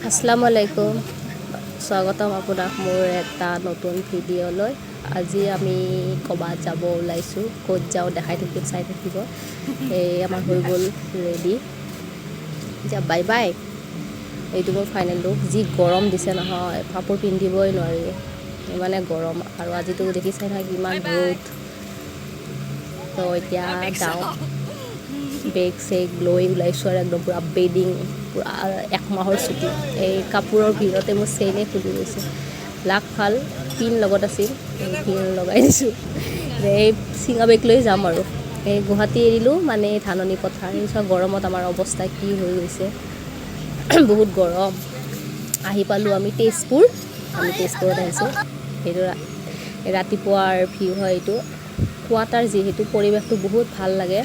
আসসালামু আলাইকুম, স্বাগতম আপোনাক মোৰ এটা নতুন ভিডিঅ'লৈ। আজি আমি ক'ৰবাত যাব ওলাইছোঁ, ক'ত যাওঁ দেখাই থাকিম, চাই থাকিব। এই আমাৰ হৈ গ'ল ৰেডি, এতিয়া বাই বাই। এইটো মোৰ ফাইনেল লুক। যি গৰম দিছে নহয়, কাপোৰ পিন্ধিবই নোৱাৰি, ইমানে গৰম। আৰু আজিতো দেখিছাই নহয় কিমান ৰ'দ। তো এতিয়া যাওঁ, বেগ চেগ লৈ ওলাইছোঁ আৰু একদম পূৰা বেডিং, পূৰা এক মাহৰ ছুটি। এই কাপোৰৰ ভিৰতে মোৰ চেইনে খুলি গৈছে। লাক ভাল, পিন লগত আছিল, পিন লগাই দিছোঁ। এই চিঙা বেগ লৈ যাম আৰু। এই গুৱাহাটী এৰিলোঁ মানে ধাননি পথাৰ। এই চোৱা গৰমত আমাৰ অৱস্থা কি হৈ গৈছে, বহুত গৰম। আহি পালোঁ আমি তেজপুৰ, আমি তেজপুৰত আহিছোঁ। সেইটো ৰাতিপুৱাৰ ভিউ হয় এইটো। কোৱাটাৰ যিহেতু পৰিৱেশটো বহুত ভাল লাগে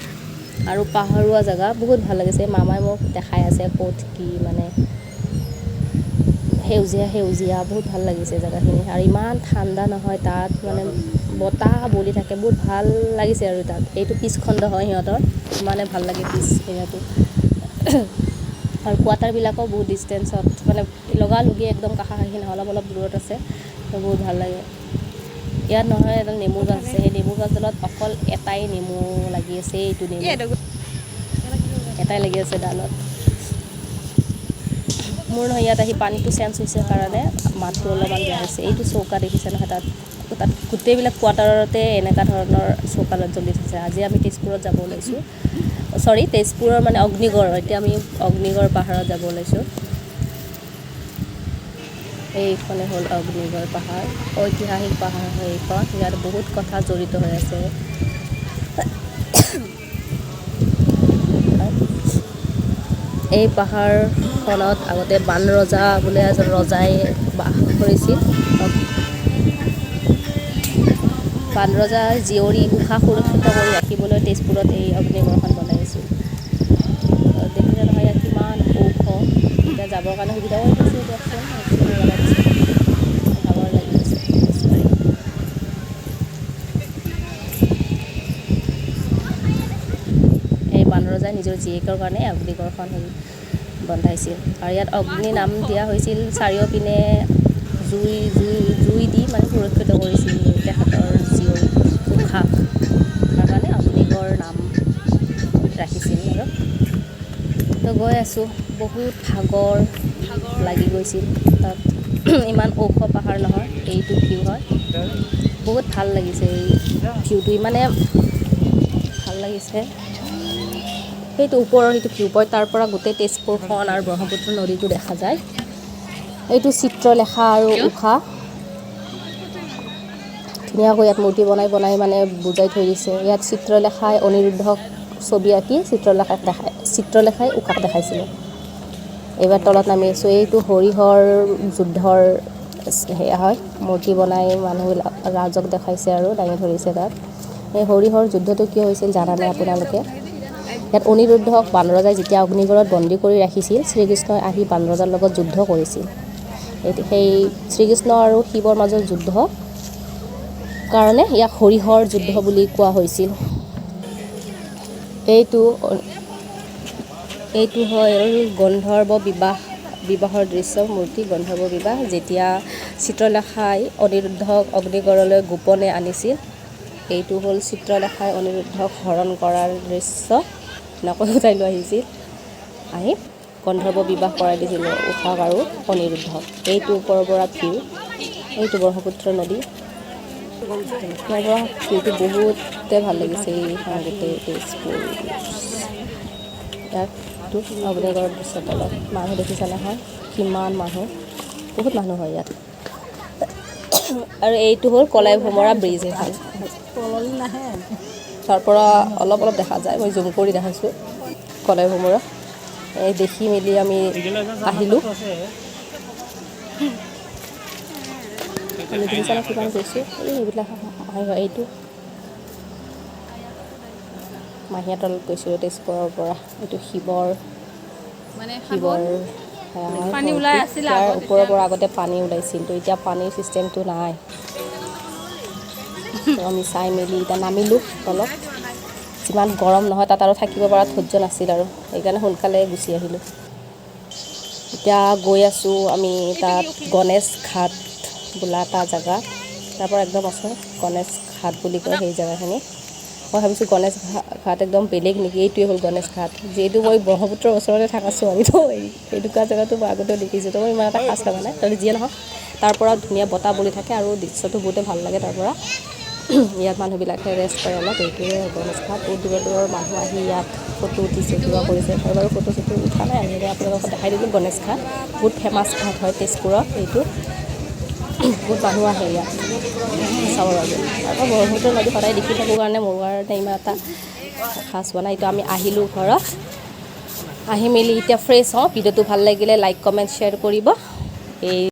আৰু পাহাৰুৱা জেগা, বহুত ভাল লাগিছে। মামাই মোক দেখাই আছে ক'ত কি, মানে সেউজীয়া সেউজীয়া, বহুত ভাল লাগিছে জেগাখিনি। আৰু ইমান ঠাণ্ডা নহয় তাত, মানে বতাহ বলি থাকে, বহুত ভাল লাগিছে। আৰু তাত এইটো পিছখণ্ড হয় সিহঁতৰ, ইমানে ভাল লাগে পিছ এৰিয়াটো। আৰু কোৱাটাৰবিলাকো বহুত ডিষ্টেঞ্চত, মানে লগালগি একদম কাষা কাষি নহয়, অলপ অলপ দূৰত আছে, তো বহুত ভাল লাগে। ইয়াত নহয় এডাল নেমু গছ আছে, সেই নেমু গছডালত অকল এটাই নেমু লাগি আছে, এইটো নেমু এটাই লাগি আছে ডালত। মোৰ নহয় ইয়াত আহি পানীটো চেঞ্জ হৈছে কাৰণে মাতটো অলপমান বেয়া হৈছে। এইটো চৌকা দেখিছে নহয়, তাত তাত গোটেইবিলাক কোৱাৰ্টাৰতে এনেকুৱা ধৰণৰ চৌকালত জ্বলি থৈছে। আজি আমি তেজপুৰত যাব ওলাইছোঁ, চৰি তেজপুৰৰ মানে অগ্নিগড়। এতিয়া আমি অগ্নিগড় পাহাৰত যাব ওলাইছোঁ। এইখনে হ'ল অগ্নিগড় পাহাৰ, ঐতিহাসিক পাহাৰ হয় এইখন। ইয়াত বহুত কথা জড়িত হৈ আছে। এই পাহাৰখনত আগতে বান ৰজা বোলে এজন ৰজাই বাস কৰিছিল। বান ৰজাৰ জীয়ৰী উষা সুৰক্ষিত কৰি ৰাখিবলৈ তেজপুৰত এই অগ্নিগড়খন বনাইছিল। দেখিলে নহয় ইয়াত কিমান ওখ। এতিয়া যাবৰ কাৰণে সুবিধাও হৈছে দিয়কচোন। ভাগৰ লাগি গৈছে খোজকাঢ়ি। এই বানৰজাই নিজৰ জীয়েকৰ কাৰণে অগ্নিগড়খন হেৰি বন্ধাইছিল। আৰু ইয়াত অগ্নি নাম দিয়া হৈছিল, চাৰিওপিনে জুই জুই জুই দি মানে সুৰক্ষিত কৰিছিল তেখেতৰ জীয়ৰী উষাক, তাৰ কাৰণে অগ্নিগড় নাম ৰাখিছিল। আৰু তো গৈ আছোঁ, বহুত ভাগৰ লাগি গৈছিল। তাত ইমান ওখ পাহাৰ নহয়, এইটো ভিউ হয়, বহুত ভাল লাগিছে। এই ভিউটো ইমানে ভাল লাগিছে। সেইটো ওপৰৰ সেইটো ভিউ পইণ্ট, তাৰ পৰা গোটেই তেজপুৰখন আৰু ব্ৰহ্মপুত্ৰ নদীটো দেখা যায়। এইটো চিত্ৰলেখা আৰু উষা ধুনীয়াকৈ ইয়াত মূৰ্তি বনাই বনাই মানে বুজাই থৈ দিছে। ইয়াত চিত্ৰলেখাই অনিৰুদ্ধক ছবি আঁকি চিত্ৰলেখাক দেখাই, চিত্ৰলেখাই উষাক দেখাইছিলে। এইবাৰ তলত নামি আছোঁ। এইটো হৰিহৰ যুদ্ধৰ সেয়া হয়, মূৰ্তি বনাই মানুহবিলাক ৰাজক দেখাইছে আৰু দাঙি ধৰিছে তাত। এই হৰিহৰ যুদ্ধটো কিয় হৈছিল জানানে আপোনালোকে? ইয়াত অনিৰুদ্ধক বানৰজাই যেতিয়া অগ্নিগড়ত বন্দী কৰি ৰাখিছিল, শ্ৰীকৃষ্ণই আহি বানৰজাৰ লগত যুদ্ধ কৰিছিল। সেই শ্ৰীকৃষ্ণ আৰু শিৱৰ মাজৰ যুদ্ধ কাৰণে ইয়াক হৰিহৰ যুদ্ধ বুলি কোৱা হৈছিল। এইটো এইটো হ'ল গন্ধৰ্ব বিবাহ, বিবাহৰ দৃশ্য, মূৰ্তি গন্ধৰ্ব বিবাহ, যেতিয়া চিত্ৰলেখাই অনিৰুদ্ধক অগ্নিগড়লৈ গোপনে আনিছিল। এইটো হ'ল চিত্ৰলেখাই অনিৰুদ্ধক হৰণ কৰাৰ দৃশ্য, এনেকৈ উঠাই লৈ আহিছিল, আহি গন্ধৰ্ব বিবাহ কৰাই দিছিল উষাক আৰু অনিৰুদ্ধক। এইটো ওপৰৰ পৰা ভিউ, এইটো ব্ৰহ্মপুত্ৰ নদী। ইয়াৰ পৰা ভিউটো বহুতে ভাল লাগিছে। এইখন গোটেই তেজপুৰ, ইয়াততো অগ্নিগড়ৰ দৃশ্য। তলত মানুহ দেখিছে নহয়, কিমান মানুহ, বহুত মানুহ হয় ইয়াত। আৰু এইটো হ'ল কলাই ভোমোৰা ব্ৰিজ। এইখন তাৰ পৰা অলপ অলপ দেখা যায়, মই জুম কৰি দেখাইছোঁ। কলাই ভোমোৰা এই দেখি মেলি আমি আহিলোঁ। আমি দেখিছানে কিমান গৈছোঁ? এই এইবিলাক হয়, এইটো মাহীয়াতলত গৈছিলোঁ তেজপুৰৰ পৰা। এইটো শিৱৰ শিৱৰ ইয়াৰ ওপৰৰ পৰা আগতে পানী ওলাইছিল, তো এতিয়া পানীৰ চিষ্টেমটো নাই। তো আমি চাই মেলি এতিয়া নামিলোঁ তলত। যিমান গৰম নহয় তাত আৰু থাকিব পৰা ধৈৰ্য নাছিল আৰু, সেইকাৰণে সোনকালে গুচি আহিলোঁ। এতিয়া গৈ আছোঁ আমি তাত গণেশ ঘাট বোলা এটা জেগা। তাৰ পৰা একদম ওচৰ গণেশ ঘাট বুলি কয় সেই জেগাখিনি। মই ভাবিছোঁ গণেশ ঘাট একদম বেলেগ নেকি, এইটোৱে হ'ল গণেশ ঘাট। যিহেতু মই ব্ৰহ্মপুত্ৰৰ ওচৰতে থকা ছোৱালী, তো এই এনেকুৱা জেগাটো মই আগতেও দেখিছোঁ, তো মই ইমান এটা খাচ লগা নাই। তথাপি যিয়ে নহওক, তাৰ পৰা ধুনীয়া বতাহ বলি থাকে আৰু দৃশ্যটো বহুতে ভাল লাগে তাৰ পৰা। ইয়াত মানুহবিলাকে ৰেষ্ট কৰে অলপ। এইটোৱে গণেশ ঘাট। বহুত দূৰৰ দূৰৰ মানুহ আহি ইয়াত ফটো উঠিছে, কিবা কৰিছে। মই বাৰু ফটো চটো উঠা নাই, আহিলে আপোনালোকক দেখাই দিলোঁ। গণেশ ঘাট বহুত ফেমাছ ঘাট হয় তেজপুৰত এইটো। বহুত মানুহ আহে ইয়াত চাবৰ বাবে। তাৰপৰা ব্ৰহ্মপুত্ৰ নদী সদায় দেখি থাকোঁ কাৰণে মোৰ কাৰণে ইমান এটা খাচ হোৱা নাই। এইটো আমি আহিলোঁ ঘৰত, আহি মেলি এতিয়া ফ্ৰেছ হওঁ। ভিডিঅ'টো ভাল লাগিলে লাইক, কমেণ্ট, শ্বেয়াৰ কৰিব। এই